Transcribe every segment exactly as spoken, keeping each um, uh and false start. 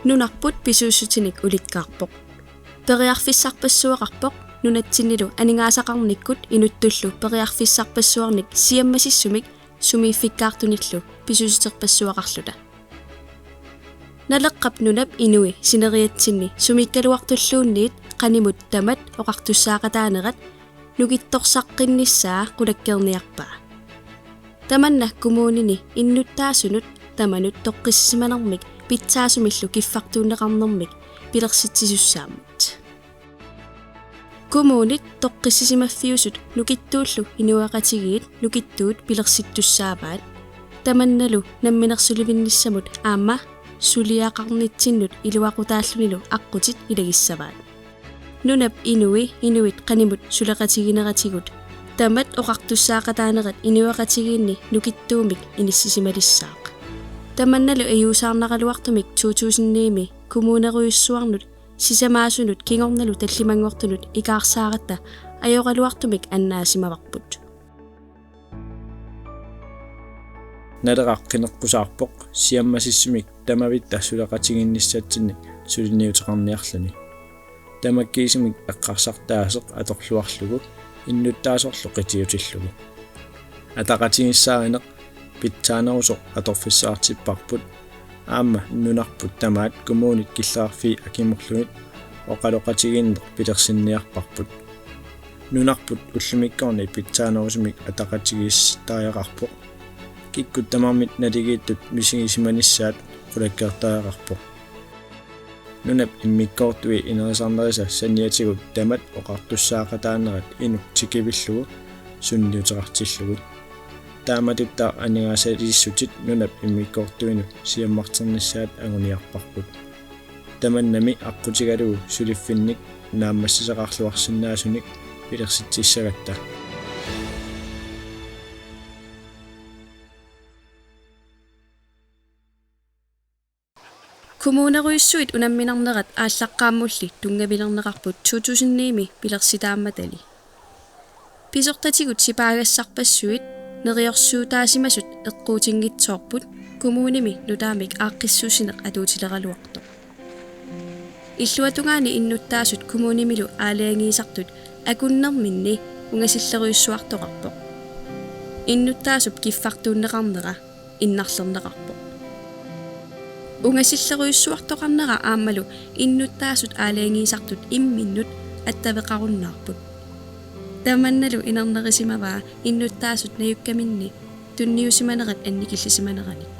Nunarput pisuussutinik ulikkaarpoq. Periarfissarpassuaqarpoq nunatsinnilu aningaasaqarnikkut inuttullu periarfissarpassuarnik siammasissumik sumiiffikkaartunillu pisuussuterpassuaqarluta. Naleqqap nunap inui sineriatsinni sumiikkaluartulluunniit qanimut tamat oqartussaaqataanerat nukittorsaqqinnissaa qulakkeerniarpaa. Tamanna kommunini innuttaasunut tamanut toqqissisimanermik pitsaasumillu kiffartuunneqarnermik pilersitsisussaammat. Kommunit toqqissisimaffiusut nukittuullu inuiaqatigiit nukittuut pilersittussaavaat. Tamannalu namminersulivinnissamut aamma suliaqarnitsinnut iluaqutaallunilu aqqutit ilagissavaat. Nunap inui inuit qanimut suleqatigineratigut tamat oqartussaaqataanerat inuiaqatigiinni nukittuumik inissisimalissaaq. Tamannalu ajuusaarnaraluartumik to tusind ni-mi kommunerujussuarnut sisamaasunut kingornalu tallimanngortunut ikaarsaaratta ajoraluartumik annaasimavarput. Naleraq qineqqusaarpoq siammasissumik tamavitta suleqatigiinnissatsinnik suliniuteqarniarluni. Tamakkiisumik eqqarsartaaseq atorluarlugu innuttaasorlu qitiutillugu. Ataqatigiissaarineq pitsaanerusoq atorfissaqartipparput, aamma nunarput tamaat kommunit killeqarfii akimorlugit oqaloqatigiinneq pilersinniarparput. Nunarput ullumikkornit pitsaanerusumik ataqatigiissittariaqarpoq. Kikkut tamarmik naligiittut misigisimanissaat qulakkeertariaqarpoq. Nunap immikkoortui inerisarnerisa saniatigut tamat oqartussaaqataanerat inuk tikivillugu sunniuteqartillugu. Taamatuttaaq aningaasaliissutit nunap immikkoortuinut siammarternissaat anguniarparput. Tamannami aqqutigalugu suliffinnik naammassisaqarluarsinnaasunik pilersitsissagatta. Kommunerujussuit unamminarnerat aallaqqaammulli tunngavilerneqarput to tusind ni-mi pilersitaammatali. Pisortatigut sipaagassarpassuit neriorsuutaasimasut eqquutinngitsoorput kommunimi nutaamik aaqqissuussineq atuutileraluartoq. Illuatungaani innuttaasut kommunimilu aalajangiisartut akunnerminni ungasillerujussuartoqarpoq. Innuttaasup kiffartuunneqarnera innarlerneqarpoq. Ungasillerujussuartoqarnera aammalu innuttaasut aalajangiisartut imminnut attaveqarunnaarput. Tamannalu inernerusimavaa innuttaasut najukkaminni tunniusimanerat annikillisimaneranik.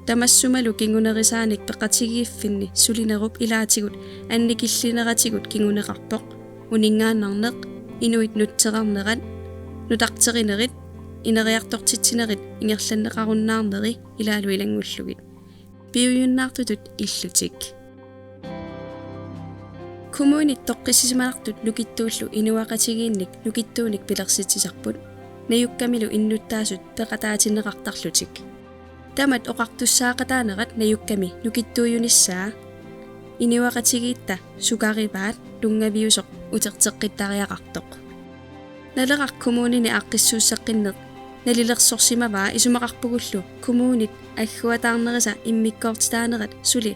Tamassumalu kingunerisaanik peqatigiiffinni sulinerup ilaatigut annikillineratigut kinguneqarpoq uninngaannarneq, inuit nutsereernerat, nutarterinerit, ineriartortitsinerit ingerlanneqarunnaarneri ilaalu ilanngullugit. Piujunnaartutut illutik. Kommunit toqqissisimanartut nukittuullu inuiaqatigiinnik nukittuunik pilersitsisarput, najukkamilu innuttaasut peqataatinneqartarlutik. Tamat oqartussaaqataanerat najukkami nukittuujunissaa inuiaqatigiitta sukarivaat tunngaviusoq uterteqqittariaqartoq. Naleraq kommunini aaqqissuusseqqinneq nalilersorsimavaa isumaqarpugullu kommunit agguataarnerisa immikkoortitaanerat suli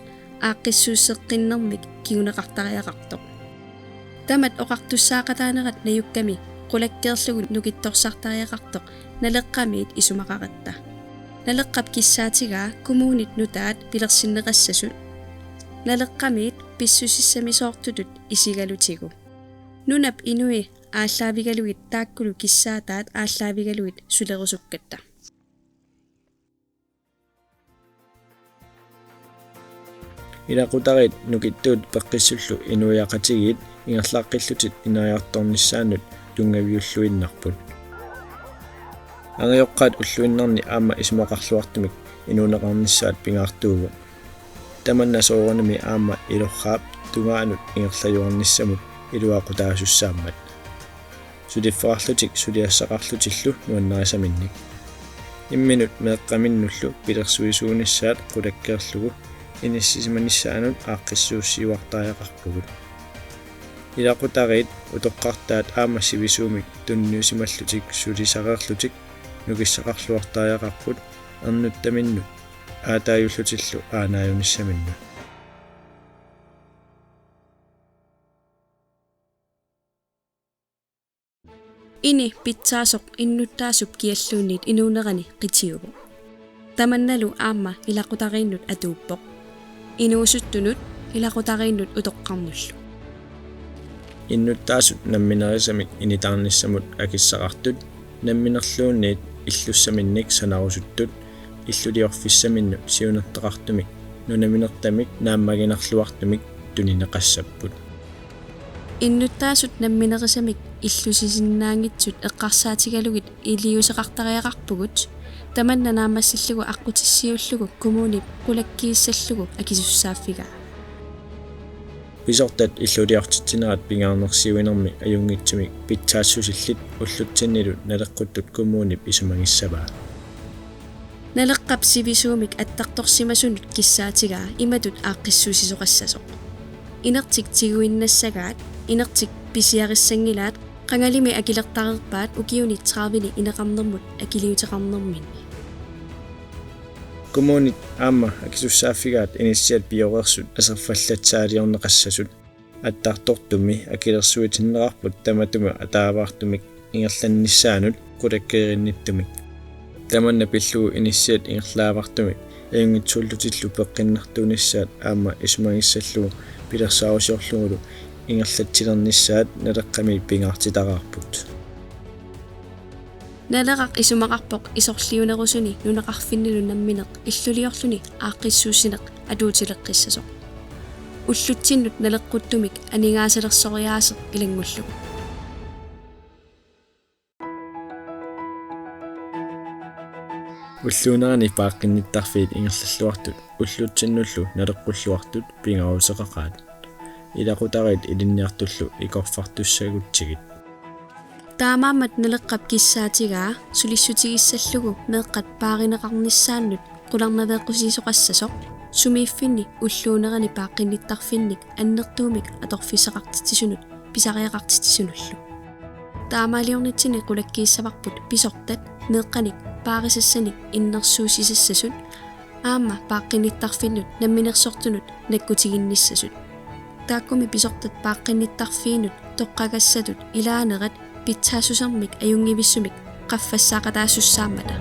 aaqqissuusseqqinnermik kinguneqartariaqartoq. Tamat oqartussaaqataanerat najukkami qulakkeerlugu nukittorsartariaqartoq Naleqqamiit isumaqaratta. Naleqqap kissaatigaa kommunit nutaat pilersinneqassasut Naleqqamiit pissusissamisoortutut isigalutigu. Nunap inui aallaavigalugit taakkulu kissaataat aallaavigalugit sulerusukkatta. Ilaqutariit nukittuut peqqissullu inuiaqatigiit ingerlaqqillutik ineriartornissaannut tunngaviulluinnarput. Angajoqqaat ulluinnarni aamma isumaqarluartumik inuuneqarnissaat pingaartuuvoq. Tamanna soorunami aamma ilorraap tungaanut ingerlajuarnissamut iluaqutaasussaammat. Suliffeqarlutik suliassaqarlutillu nuannarisaminnik. Imminut meeqqaminnullu pilersuisuunissaat qulakkeerlugu inissisimanissaanut aaqqissuussiuartariaqarpugut. Ilaqutariit utoqqartaat aamma sivisuumik tunniusimallutik sulisareerlutik nukissaqarluartariaqarput ernuttaminnut aataajullutillu aanaajunissaminnut. Ini pitsaasoq innuttaasup kialluunniit inuunerani qitiuvoq. Tamannalu aamma ilaqutariinnut atuuppoq. Inuusuttunut ilaqutariinnut utoqqarnullu. Innuttaasut namminerisamik initaarnissamut akissaqartut, namminerluunniit illussaminnik sanarusuttut, illuliorfissaminnut siunertaqartumik, nunaminertamik naammaginarluartumik tunineqassapput. Innuttaasut namminerisamik illusisinnaanngitsut eqqarsaatigalugit iliuuseqartariaqarpugut, tamanna naammassillugu aqqutissiullugu kommunip qulakkiissallugu akisussaaffigaa. Pisortat illuliortitsinerat pingaarnersiuinermi ajunngitsumik pitsaassusillit ullutsinnilu naleqquttut kommunip isumagissavaa. Naleqqap sivisuumik attartorsimasunut kissaatigaa imatut aaqqissuussisoqassasoq: Inertik tiguinnassagaat, inertik pisiarissanngilaat, qangalimi akilertareerpaat ukiuni tredive-ni ineqarnermut akiliuteqarnerminni. Kommunit aamma akisussaaffigaat inissiat pioreersut aserfallatsaaliorneqassasut. Attartortummi akilersuitinneqarput tamatuma ataavartumik ingerlannissaanut qulakkeerinnittumik. Tamanna pillugu inissiat ingerlaavartumik ajunngitsuullutillu peqqinnartuunissaat aamma isumagissallugu pilersaarusiorlugulu ingerlatsilernissaat Naleqqami pingaartitaraarput. Naleraq isumaqarpoq isorliunerusuni nunaqarfinnilu nammineq illuliorluni aaqqissuussineq atuutileqqissasoq. Ullutsinnut naleqquttumik aningaasalersoriaaseq ilanngullugu. Ulluunerani paaqqinnittarfiit ingerlalluartut ullutsinnullu naleqqulluartut pingaaruteqaqaat. Ilaqutariit ilinniartullu ikorfartussagutsigit. Taamaammat Naleqqap kissaatigaa sulissutigissallugu meeqqat paarineqarnissaannut qularnaveeqqusiisoqassasoq sumiiffinni ulluunerani paaqqinnittarfinnik annertuumik atorfissaqartitsisunut pisariaqartitsisunullu. Taamaaliornitsinni qulakkiissavarput pisortat meeqqanik paarisassanik innersuussisassasut aamma paaqqinnittarfinnut namminersortunut nakkutiginnissasut. Taakkumi pisortat paaqqinnittarfiinut toqqagassatut ilaanerat pitsaassusermik ajunngivissumik qaffassaaqataasussaammata.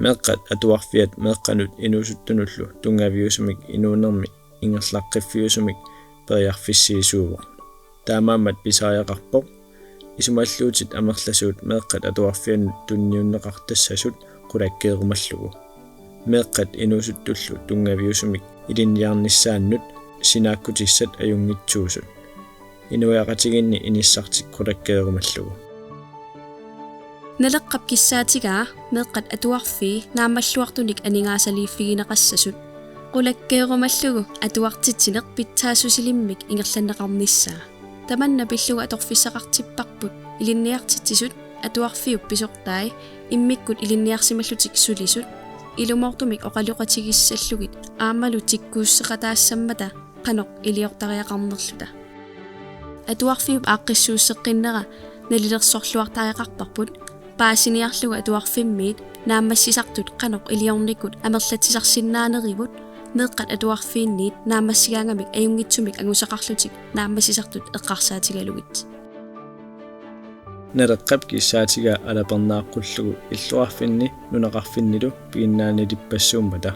Meeqqat atuarfiat meeqqanut inuusuttunullu tunngaviusumik inuunermi ingerlaqqiffiusumik periarfissiisuuvoq. Taamaammat pisariaqarpoq isumalluutit amerlasuut meeqqat atuarfiannut tunniunneqartassasut qulakkeerumallugu. Meeqqat inuusuttullu tunngaviusumik ilinniarnissaannut sinaakkutissat ajunngitsuusut. Inuiaqatigiinni inissartik qulakkeerumallugu. Naleqqap kissaatigaa meeqqat atuarfii naammalluartunik aningaasaliiffigineqassasut. Qulakkeerumallugu atuartitsineq pitsaassusilimmik ingerlanneqarnissaa. Tamanna pillugu atorfissaqartipparput ilinniartitsisut atuarfiup pisortai immikkut ilinniarsimallutik sulisut ilumoortumik oqaloqatigissallugit aammalu tikkuusseqataassammata qanoq iliortariaqarnerluta. Atuarfiup aaqqissuusseqqinnera nalilersorluartariaqarparput paasiniarlugu atuarfimmiit naammassisartut qanoq iliornikkut amerlatsisarsinnaanerivut meeqqat atuarfiinniit naammassigaangamik ajunngitsumik angusaqarlutik naammassisartut eqqarsaatigalugit. Naleqqap kissaatigaa alapernaaqqullugit illoqarfinni nunaqarfinnilu piginnaanilippassuummata.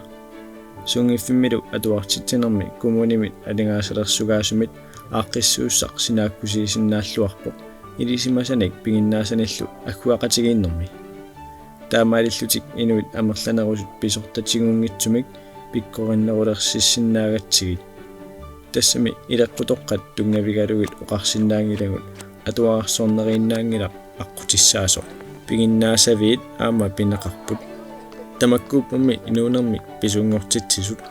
Sunngiffimmilu atuartitsinermi kommunimit aningaasalersugaasumit aaqqissuussaq sinaakkusiisinnaalluarpoq ilisimasanik piginnaasanillu agguaqatigiinnermi. Taamaalillutik inuit amerlanerusut pisortatigunngitsumik pikkorinnerulersissinnaagatsigu. Tassami ileqqutoqqat tunngavigalugit oqarsinnaanngilagut atuararsorneriinnaanngilaq aqqutissaasoq. Piginnaasaviit aamma pineqarput. Tamakkuuppummi inuunermik pisunngortitsisut.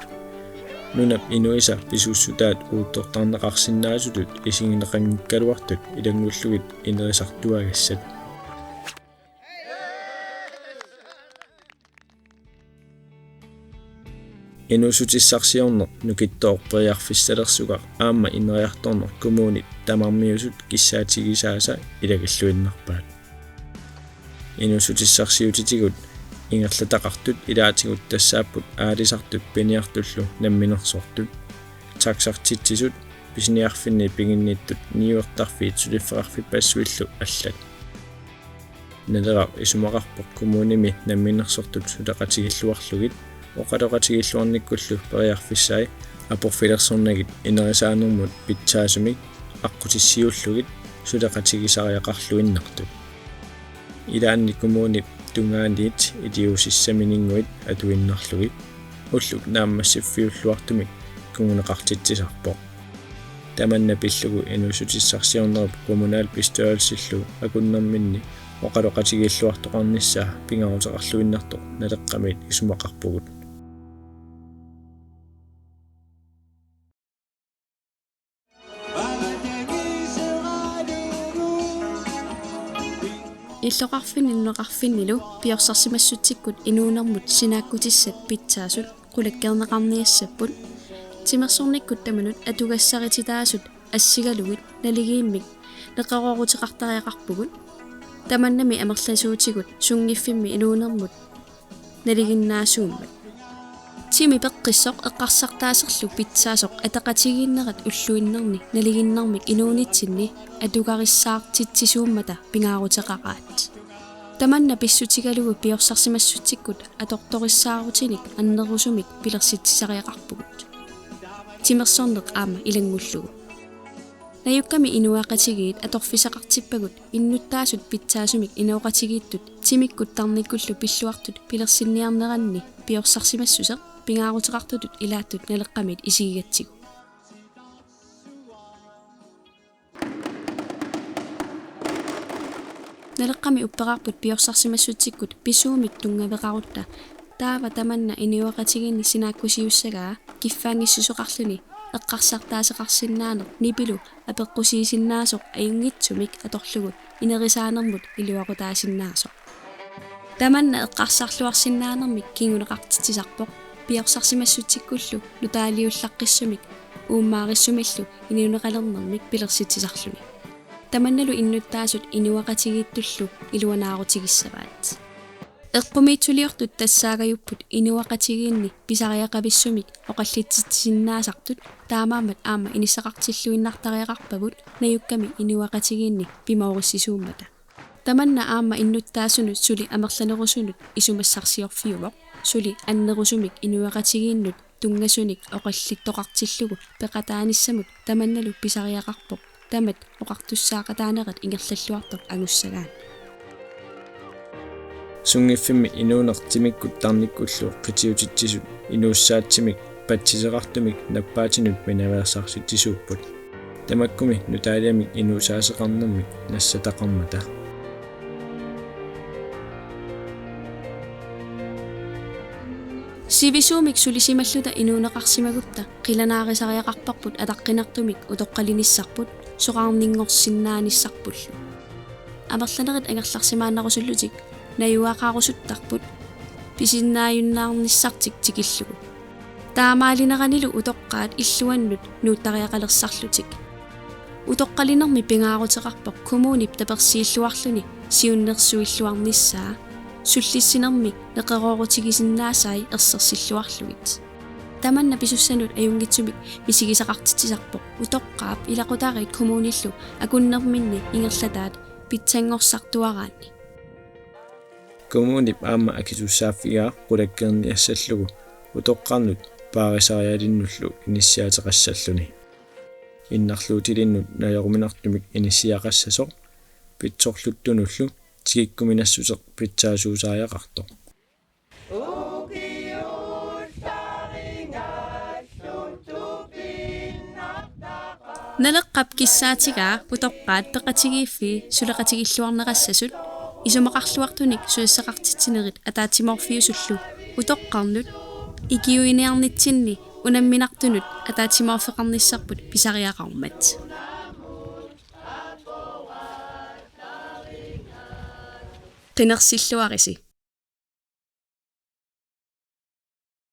Nunap inuisa pisuussutaat uuttortarneqarsinnaasutut isigineqanngikkaluartut ilanngullugit inerisartuagassat. Inuussutissarsiorneq nukittooq periarfissalersugaq aamma ineriartorneq kommunit tamarmiusut kissaatigisaasa ilagilluinnarpaat. Inuussutissarsiutitigut ingerlataqartut ilaatigut tassaapput aalisartut piniartullu namminersortut, taxartitsisut, pisiniarfinni piginnittut niuertarfiit suliffeqarfippassuillu allat. Naleraq isumaqarpoq kommunimi namminersortut suleqatigilluarlugit oqaloqatigiilluarnikkullu periarfissai aporfilersornagit inerisaanermut pitsaasumik aqqutissiuullugit suleqatigisariaqarluinnartut. Ilaanni kommunip tungaaniit iliuusissamininnguit atuinnarlugit ullut naammassiffiulluartumik kinguneqartitsisarpoq. Tamanna pillugu inuussutissarsiornerup kommunalbestyrelsillu akunnerminni oqaloqatigiilluartoqarnissaa pingaaruteqarluinnartoq Naleqqamiit isumaqarpugut. Illoqarfinni nunaqarfinnilu piorsarsimassutsikkut inuunermut sinaakkutissat pitsaasut qulakkeerneqarniassapput. Timersornikkut tamanut atugassarititaasut assigalugit naligiimmik neqerooruteqartariaqarpugut. Tamannami amerlasuutigut sunngiffimmi inuunermut nalinginnaasuummat. Timi peqqissoq eqqarsartaaserlu pitsaasoq ataqatigiinnerat ulluinnarni naligiinnarmik inuunitsinni atugarissaartitsisuummata pingaaruteqaqaat. Tamanna pissutigalugu piorsarsimassutsikkut atortorissaarutinik annerusumik pilersitsisariaqarpugut. Timersorneq aamma ilanngullugu. Najukkami inuiaqatigiit atorfissaqartippagut innuttaasut pitsaasumik inooqatigiittut timikkut tarnikkullu pilluartut pilersinniarneranni piorsarsimassuseq pingaaruteqartutut ilaattut Naleqqamiit isigigatsigu. Naleqqami upperaarput piorsarsimassutsikkut pisuumik tunngaveqarutta taava tamanna inuiaqatigiinni sinaakkusiussagaa kiffaanngissuseqarluni eqqarsartaaseqarsinnaaneq nipilu apeqqusiisinnaasoq ajunngitsumik atorlugu inerisaanermut iluaqutaasinnaasoq. Tamanna eqqarsarluarsinnaanermik kinguneqartitsisarpoq piorsarsimassutsikkullu nutaaliullaqqissumik uummaarissumillu inuuneqalernermik pilersitsisarluni. Tamannalu innuttaasut inuiaqatigiittullu iluanaarutigissavaat. Eqqumiitsuliortut tassaagajupput inuiaqatigiinni pisariaqavissumik oqallitsitsisinnaasartut taamaammat aamma inissaqartilluinnartariaqarpagut najukkami inuiaqatigiinni pimoorissisuummata. Tamanna aamma innuttaasunut suli amerlanerusunut isumassarsiorfiuvoq, suli annerusumik inuiaqatigiinnut tunngasunik oqallittoqartillugu peqataanissamut tamannalu pisariaqarpoq tamat oqartussaaqataanerat ingerlalluartoq angussagaanni. Sunngiffimmi inuuneq timikkut tarnikkullu qitiutitsisut inuussaatsimik patsiseqartumik nappaatinut pinaveersaartitsisuupput. Tamakkumi nutaaliamik inuusaaseqarnermik nassataqarmata. Sivisuumik sulisimalluta inuuneqarsimagutta qilanaarisariaqarparput ataqqinartumik utoqqalinissarput soraarninngorsinnaanissarpullu. Amerlanerit angerlarsimaannarusullutik najugaqarusuttarput pisinnaajunnaarnissartik tikillugu. Taamaalineranilu utoqqaat illuannut nuuttariaqalersarlutik. Utoqqalinermi pingaaruteqarpoq kommunip tapersiilluarluni siunnersuilluarnissaa, sullissinermi neqeroorutigisinnaasaai ersersilluarlugit. Tamanna pisussanut ajunngitsumik misigisaqartitsisarpoq utoqqaap ilaqutariit kommunillu akunnerminni ingerlataat pitsanngorsartuaraanni. Kommunip aamma akisussaaffigaa qulakkeerniassallugu utoqqarnut paarisarialinnullu inissiaateqassalluni. Innarluutilinnut najoruminartumik inissiaqassasoq pitsorluttunullu tikikkuminassuseq pitsaasuusariaqartoq. Naleqqap kissaatigaa utoqqaat peqatigiiffii suleqatigilluarnerassasut isumaqarluartunik susassaqartitsinerit ataatsimoorfiusullu utoqqarnut ikiuiniarnitsinni unamminartunut ataatsimoorfeqarnissarput pisariaqarmat. Qinersilluarisi.